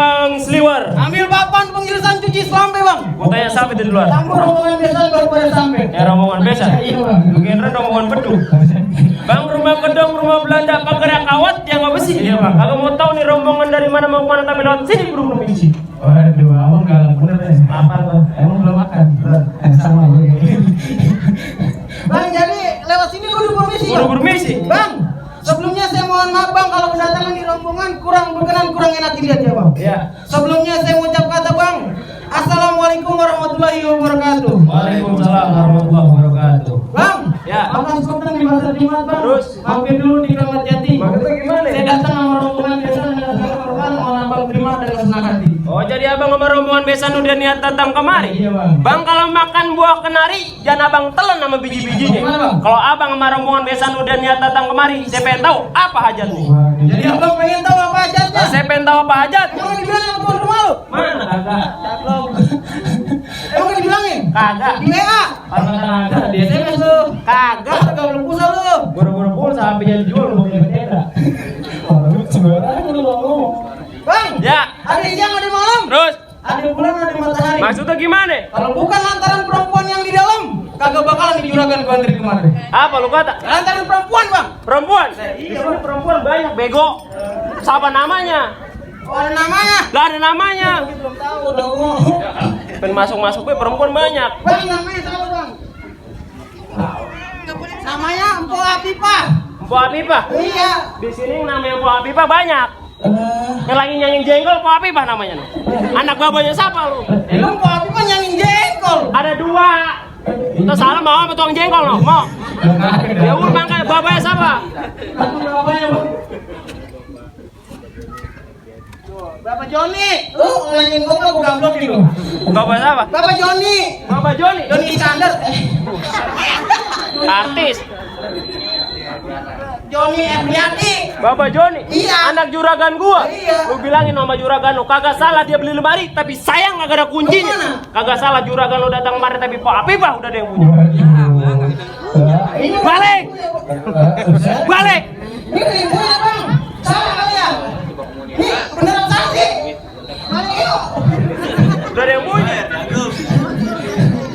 Bang Sliwer. Ambil papan penjelasan cuci sampai bang. Gua tanya sampai di luar. Campur rombongan besan baru pada sampai. Ya rombongan besan. Iya bang. Mungkin rombongan beduk. Bang rumah gedung, rumah Belanda, penggerak kawat yang apa sih? Iya, Bang. Aku mau tahu nih rombongan dari mana mau kemana tapi lewat sini belum misi. Waduh, abang galak bener ya. Lapar tuh. Emang belum makan? Sama lu. Bang jadi lewat sini kudu permisi. Kudu permisi. Bang. Sebelumnya saya mohon maaf bang kalau kedatangan di rombongan kurang berkenan kurang enak dilihat ya bang. Ya. Sebelumnya saya mengucap kata bang. Assalamualaikum warahmatullahi wabarakatuh. Waalaikumsalam warahmatullahi wabarakatuh. Bang. Ya. Makan sultan di pasar Jumat bang. Terus? Mampir dulu di Kramat Jati. Maksudnya gimana? Saya datang sama rombongan biasa dengan rombongan mau nambah terima dengan senang hati. Oh jadi abang sama rombongan besan udah niat datang kemari? Iya bang. Bang kalau makan buah kenari jangan abang telan sama biji-bijinya. Gimana, Bang? Kalau abang sama rombongan besan udah niat datang kemari, saya pengen tahu apa hajatnya. Jadi abang pengen tahu apa hajatnya? Saya pengen tahu apa hajat. Emang dibilang sama tuan rumah lu? Mana kagak? Emang dibilangin? Kagak. Di WA? Kagak Di SMS lu? Kagak. Kagak belum pulsa lu? Buru-buru pulsa sampai jadi jual lu punya bendera. Sembarangan lu ngomong. Bang, Ya. ada siang ada malam? Terus Ada bulan ada matahari. maksudnya gimana? Kalau bukan lantaran perempuan yang di dalam, kagak bakalan di juragan gua antri kemarin. Apa lu kata? Lantaran perempuan bang. Perempuan? Di sini perempuan banyak bego. Siapa namanya? Oh, ada namanya. Gak ada namanya. Belum tahu dong. Pengen masuk-masuk gue perempuan banyak. Bang, namanya siapa bang? Namanya Empo Apipah. Mpok Apipah. Iya. Di sini namanya Mpok Apipah banyak. Yang lagi nyanyi jengkol Mpok Apipah namanya. Anak babanya siapa lu? Lu Empo Apipah nyanyi jengkol. Ada dua. Itu salah mau apa tuang jengkol no? Mau? Ya udah makanya babanya siapa? Aku bapaknya bang. Bapak Joni. Lu nyanyiin gua gua gablok nih lu. Bapak siapa? Bapak Joni. Bapak Joni. Joni Iskandar. Artis. Joni Ebriati. Bapak Joni. Iya. Anak juragan gua. Iya. Lu bilangin sama juragan lu kagak salah dia beli lemari tapi sayang kagak ada kuncinya. Kemana? Kagak salah juragan lu datang kemari tapi Mpok Apipah udah ada yang punya. Ini Balik. Balik. Ini ibunya bang. Salah kali ya. Nih beneran salah sih. Balik yuk. Udah ada yang punya.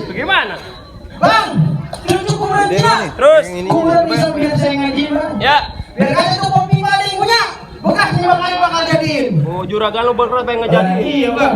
Bagaimana? Bang. Ini cukup berhenti ya. Terus? Aku udah bisa biar saya ngaji bang. Ya. Biar aja tuh kopi ada yang punya. Bekasnya bakal jadiin. Oh, juragan lu berkeras pengen ngejadiin. Iya bang.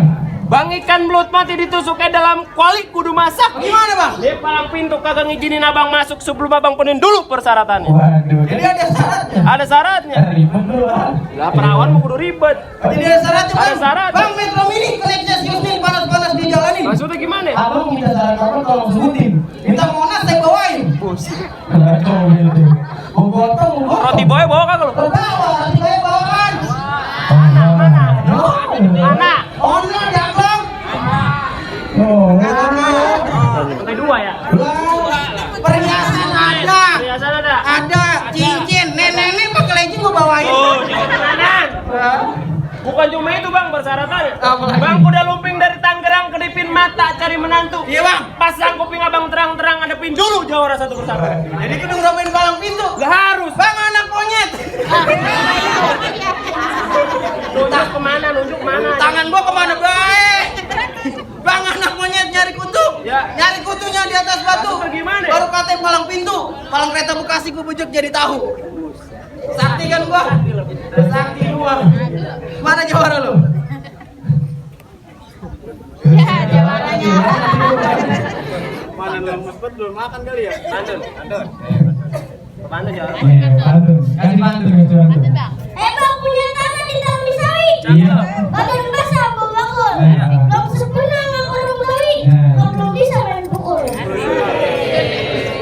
Bang ikan belut mati ditusuknya dalam kuali kudu masak. Gimana bang? Dia palang pintu kagak ngizinin abang masuk sebelum abang penuhin dulu persyaratannya. Waduh. Jadi ada syaratnya. Ada syaratnya. Ribet lu ah. Lah perawan mau kudu ribet. Jadi ada syaratnya bang. Ada syarat. Bang Metro Mini Lexus nih panas-panas di jalanin. Maksudnya gimana? Abang minta saran apa tolong sebutin. Minta Monas saya bawain. Kacau gitu. Mau gotong, mau gotong. Roti boy bawa kagak lu? Bawa, nanti saya bawakan. Mana? Ono jablong. Oh. Lantai dua ya? Perhiasan ada. Perhiasan ada? Ada cincin. Nenek pakai legging gua bawain. Oh, cincin. Bukan cuma itu bang persyaratannya. Apa lagi? Bang kuda lumping dari Tangerang kedipin mata cari menantu. Iya bang. Pasang kuping abang terang-terang adepin dulu jawara satu persyaratan. Jadi kudu ngerapain palang pintu. Gak harus. Bang anak monyet. Nunjuk kemana? Nunjuk mana? Tangan gua kemana baik? Bang anak monyet nyari kutu. Ya. Nyari kutunya di atas batu. Maksudnya gimana? Baru katanya palang pintu. Palang kereta Bekasi gua bujuk jadi tahu. Sakti kan gua. Sakti gua. Mana jawara lu? Ya, jawabannya. Mana lemes banget belum makan kali ya? Pantun. Pantun jawara. Iya, pantun. Kasih pantun, kasih pantun. Bang punya tanah di Taman Misawi. Iya. Badan basah bau bakul. Iya. Belum sempurna ngakur Betawi. Iya. Kalau belum bisa main pukul.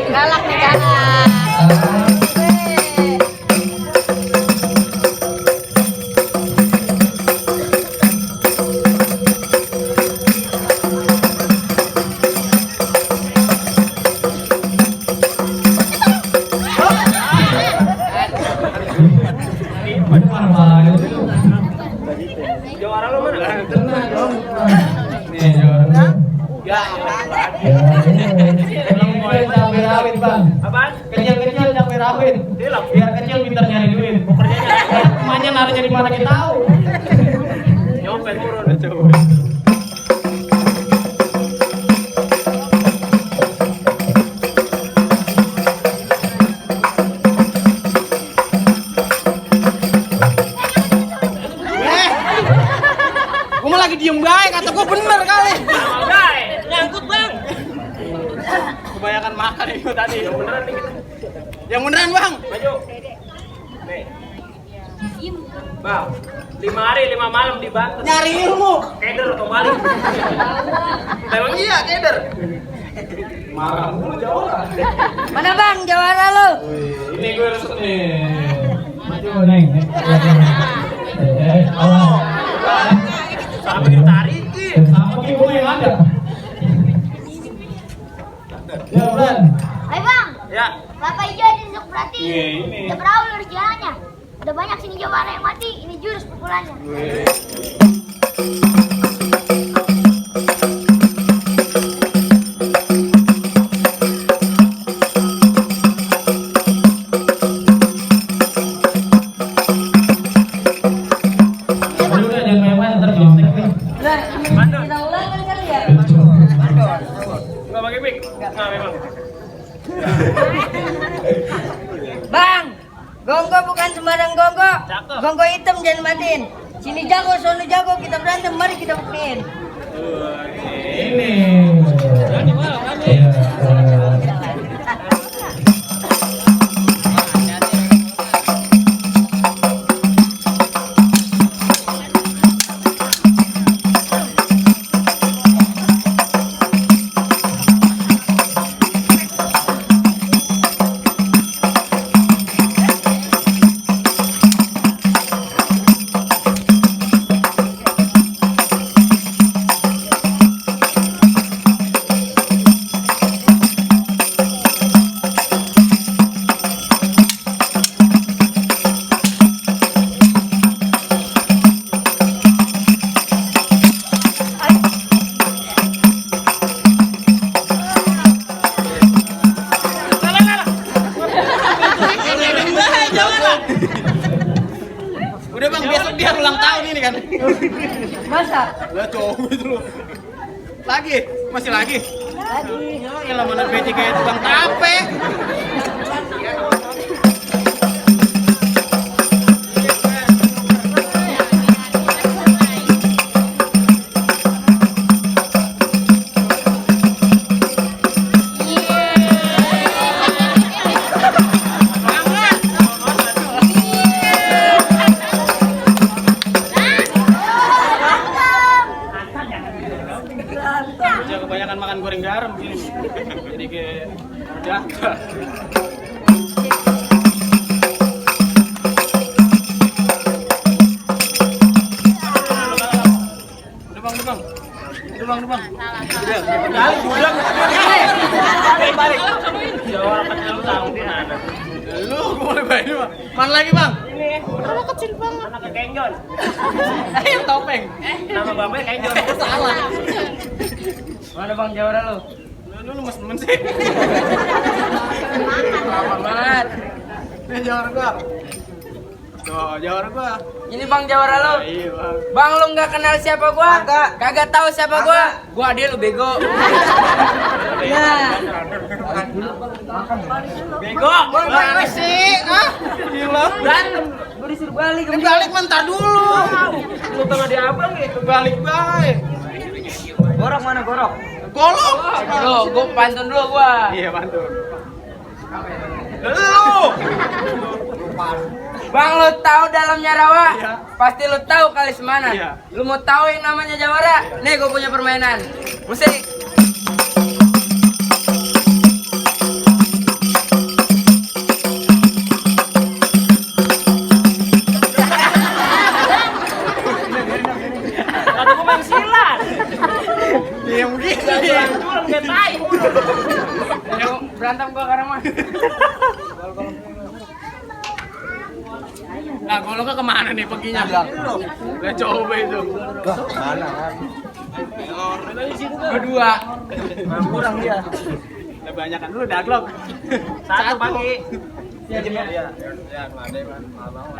Galak nih galak. Mana itu? Jawara lu mana? Tenang dong. Nih, juara. Ya. Emang mulai cabai rawit, Bang. Apaan? Kecil-kecil cabai rawit. Dilap. Biar kecil pintar nyari duit. Kerjanya Emaknya naruhnya di mana kita tahu. nyopet. turun. Gua mah lagi diem baik, kata gua bener kali. Guys, nyangkut bang. Kebanyakan makan itu tadi. Yang beneran nih kita. Yang beneran bang. Maju. Nih. Bang, 5 hari 5 malam di Banten. Nyari ilmu. Keder atau balik? Emang iya keder. Marah mulu jawara. Mana bang jawara lo? Ini gue resep nih. Maju neng. Awal. Sampai ditarikin. Sama ibu yang ada. Ya Bran. Hai bang, Ya. Bapak hijau ditusuk berarti. Iya, ini. Udah perahu lurus jalannya. Udah banyak sini jawara yang mati. Ini jurus pukulannya. Lu udah jangan main-main ntar nyontek nih. Bandung. Kita ulang kali ya. Enggak pakai mic. Nah, memang. Bang, gonggo bukan sembarang gonggo. Cakep. Gonggo hitam jangan matiin. Sini jago, sono jago, kita berantem, mari kita buktiin. Ini. Iya. Udah bang, besok dia ulang tahun ini kan. Masa? Lah cowok itu lu. Lagi, masih lagi. Lagi. Ya elah mana beci kayak tukang tape. Dia kebanyakan makan goreng garam gini. Jadi kayak merdaka. Udah bang, udah bang. Udah bang, udah bang. Udah, balik, udah. Balik. Jawara kecil lu tahu di mana? Lu gua boleh bayar ini bang. Mana lagi bang? Ini anak kecil banget. Anak kekenjon. Yang topeng. Nama bapaknya kenjon. Salah. Mana bang jawara lu? Lu mas-men sih. Lama banget. Ini jawara gua. Tuh, jawara gua. Ini bang jawara lu. Iya bang. Bang lu nggak kenal siapa gua? Kagak tahu siapa gua. Gua dia lu bego. Nah, Bego. Mana sih? Ah, gila. berantem. Gua disuruh balik. Balik mentar dulu. Lu tengah di abang gitu. Balik baik. Gorok mana gorok? Golok. Tuh, gua pantun dulu gua. Iya bantu. Lu. Bang lu tahu dalamnya rawa? Iya. Pasti lu tahu kali semana. Iya. Lu mau tahu yang namanya jawara? Nih gua punya permainan. Musik. Kata gua main silat. Iya begini. Curang kayak tai. Ayo berantem gua sekarang mah. Nah, goloknya kemana nih perginya? Lah coba itu. Berdua. Kurang dia. Udah banyak kan dulu daglok. Satu pagi. Iya, Jim. Iya. Ya, ada kan. Mau.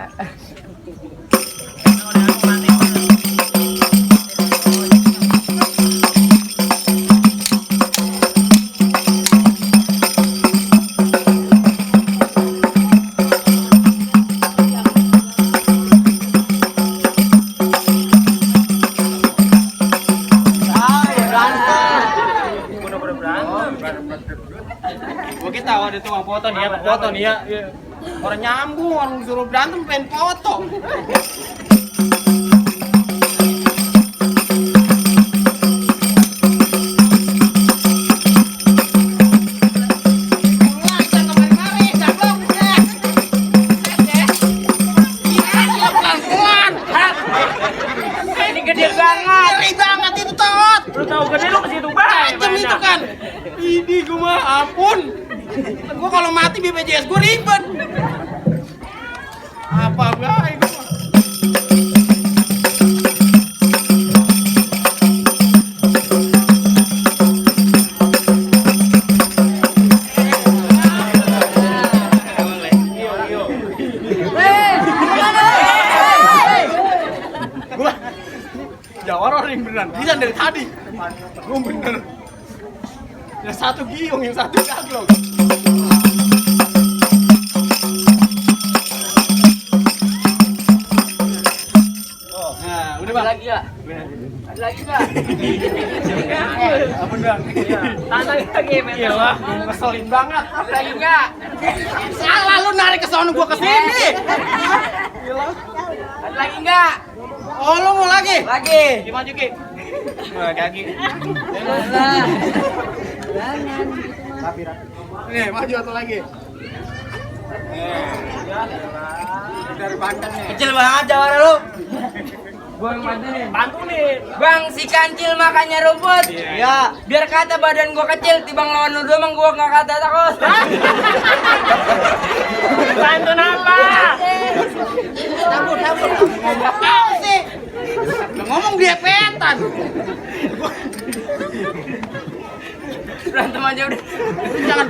kita ada tukang foto nih ya, foto nih ya. Orang nyambung, orang suruh berantem pengen foto. Ini gede banget. Ngeri banget itu Tot. Lu tahu gede lu ke situ bae. Macam itu kan. Ini gue mah ampun. Gue kalau mati BPJS gue ribet. Apa baik gue. Jawara orang yang beneran, bisa dari tadi. Gue bener. Yang satu giung, yang satu gaglok. Nah, udah bang. Lagi ya? Lagi nggak? Apa bang? Tanah lagi Iya lah, ngeselin banget. Lagi nggak? Salah lu narik ke sono gua ke sini. Gila. Lagi nggak? Oh lu mau lagi? Lagi. Gimana Ki? Wah, kaki. Nih, maju atau lagi? Dari Banten nih. Kecil banget jawara lu. Gua yang bantu nih. Bantu nih. Bang, si kancil makannya rumput. Iya. Biar kata badan gua kecil, tibang lawan lu doang gua nggak kata takut. Bantu apa? Cabut. Ngomong apa sih? Udah ngomong dia petan. Berantem aja udah. Jangan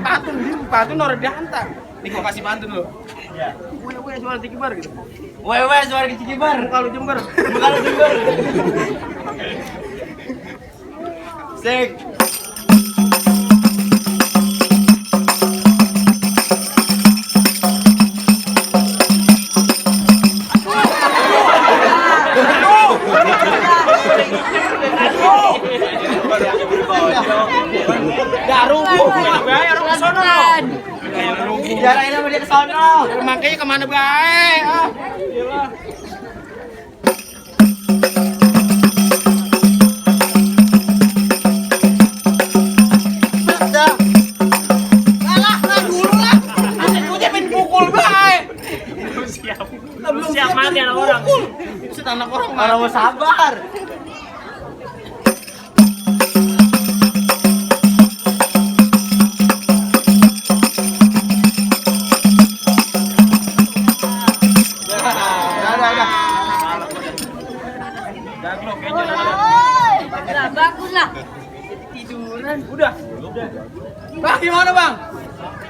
pantun orang dihantar. Nih gua kasih pantun lu. Iya. Gue jual tikibar gitu. Wewe suara kecil kibar. Kalau Jember. Kalau denger. Sek. Darubu. Bayar orang sono. Jarain sama dia ke sono. Makanya kemana bae? Ah. Gila. Dah. Kalah dulu lah. Gue jadi pukul bae. Belum siap. Belum siap mati anak orang. Buset anak orang Kalau mau sabar. Nah, bagus lah. Udah. Bang, gimana bang?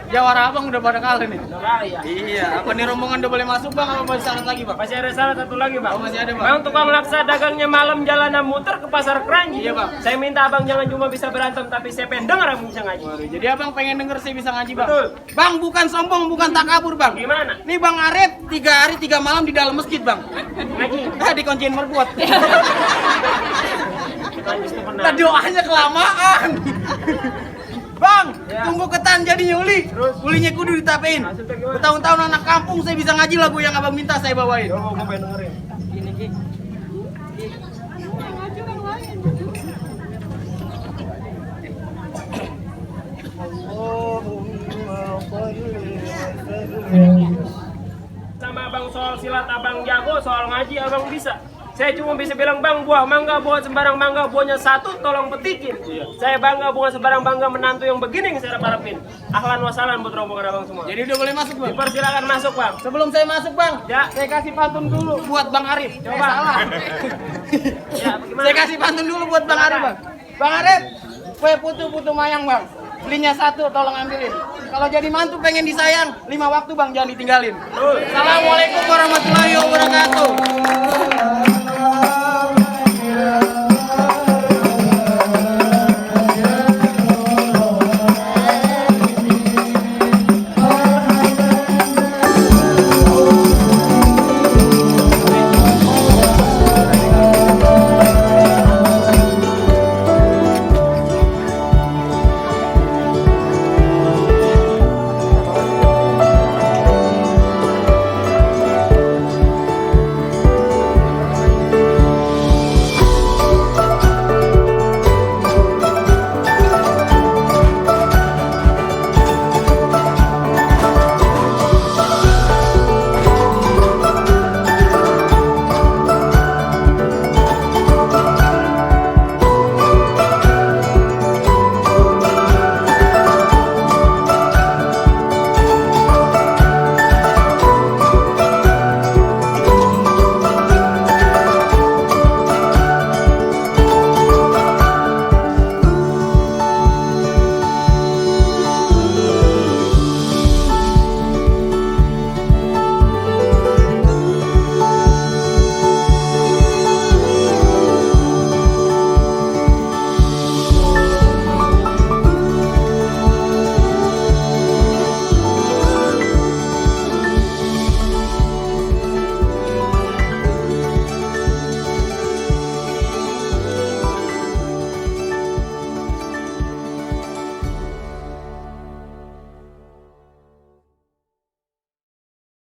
Jawara abang udah pada kalah nih. Udah kali ya. Iya, apa nih rombongan udah boleh masuk bang? Apa masih syarat lagi bang? Masih ada salah satu lagi, Bang. Oh, masih ada, Bang. Bang, tukang laksa dagangnya malam jalanan muter ke pasar Keranji. Iya, Bang. Saya minta Abang jangan cuma bisa berantem, tapi saya pengen denger Abang bisa ngaji. Waduh, jadi abang pengen denger saya bisa ngaji bang? Betul. Bang, bukan sombong, bukan takabur bang. Gimana? Nih bang Arif, 3 hari 3 malam di dalam masjid bang. Ngaji. Dikunciin merbuat. Lanjut tuh pernah. Nah, doanya kelamaan. Bang, Ya. tunggu ketan jadinya uli. Ulinya kudu ditapein. Maksudnya gimana? Bertahun-tahun anak kampung saya bisa ngaji lagu yang abang minta saya bawain. Yo, gua pengen dengerin. Gini Ki. Sama Abang soal silat Abang jago, soal ngaji Abang bisa. Saya cuma bisa bilang bang buah mangga buah sembarang mangga buahnya satu tolong petikin. Saya bangga bukan sembarang bangga menantu yang begini yang saya harapin. Ahlan wasalan buat rombongan abang semua. Jadi udah boleh masuk bang. Dipersilakan masuk bang. Sebelum saya masuk bang, Ya. saya kasih pantun dulu buat bang Arif. Coba. Salah. Ya, bagaimana? Saya kasih pantun dulu buat bang Arif bang. Bang Arif, kue putu mayang bang. Belinya 1, tolong ambilin. Kalau jadi mantu pengen disayang, 5 waktu bang, jangan ditinggalin. Assalamualaikum warahmatullahi wabarakatuh.